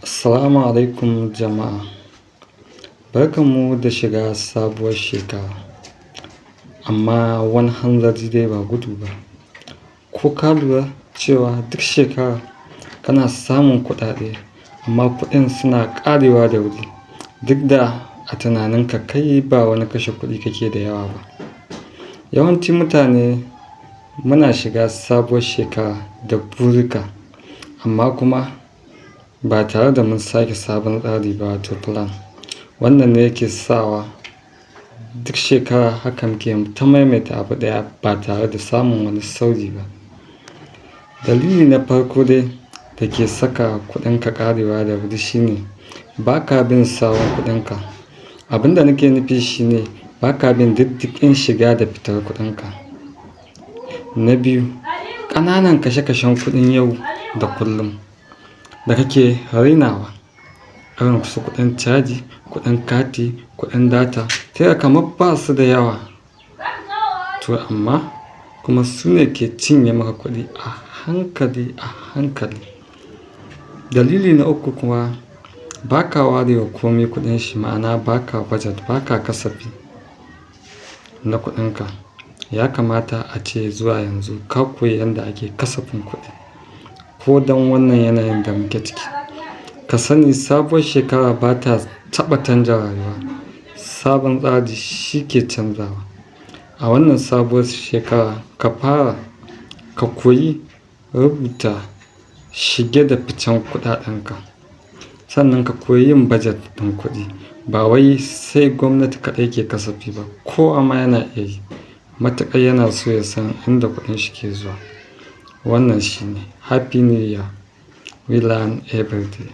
Assalamu alaikum jama'a. Barkanmu da shiga sabuwar shekara. Amma wani hanzari dai ba gudu ba. Ko ka lura cewa duk shekara kana samun kuɗaɗe amma kuɗin suna ƙarewa da wuri, duk da a tunaninka kai ba wani kashe kuɗi kake da yawa ba. Yawancin mutane muna shiga sabuwar shekara da burika, amma kuma ba tare da mun sake sabon tsari ba, wato plan. Wannan ne yake sawa duk shekara haka muke ta maimaita abu ɗaya ba tare da samun wani sauyi ba. Dalili na farko dai da ke saka kuɗinka ƙarewa da wuri shine ba ka bin sawun kuɗinka. Abin da nake nufi shine ba ka bin diddigin shiga da fitar kuɗinka. Na biyu, ƙananan kashe-kashen kuɗin yau da kullum da kake rainawa, irin su kuɗin caji, kuɗin kati, kuɗin data, sai kamar ba su da yawa. To amma kuma su ne ke cinye maka kuɗi a hankali a hankali. Dalili na uku kuma, ba ka ware wa kome kuɗin shi, ma'ana ba ka budget, ba ka kasafi na kuɗinka. Ya kamata ace zuwa yanzu ka koyi yadda ake kasafin kuɗi ko don wannan yanayin da muke ciki. Ka sani, sabuwar shekara ba ta taɓa canja rayuwa. Sabon tsari shi ke canzawa. A wannan sabuwar shekara, ka fara ka koyi rubuta shige da ficen kuɗaɗenka. Sannan ka koyi yin budget ɗin kuɗi. Ba wai sai gwamnati kaɗai ke kasafi ba, kowa ma yana iya yi. Matuƙar yana so ya san inda kuɗin shi ke zuwa. Wannan shine. Happy New Year. We learn every day.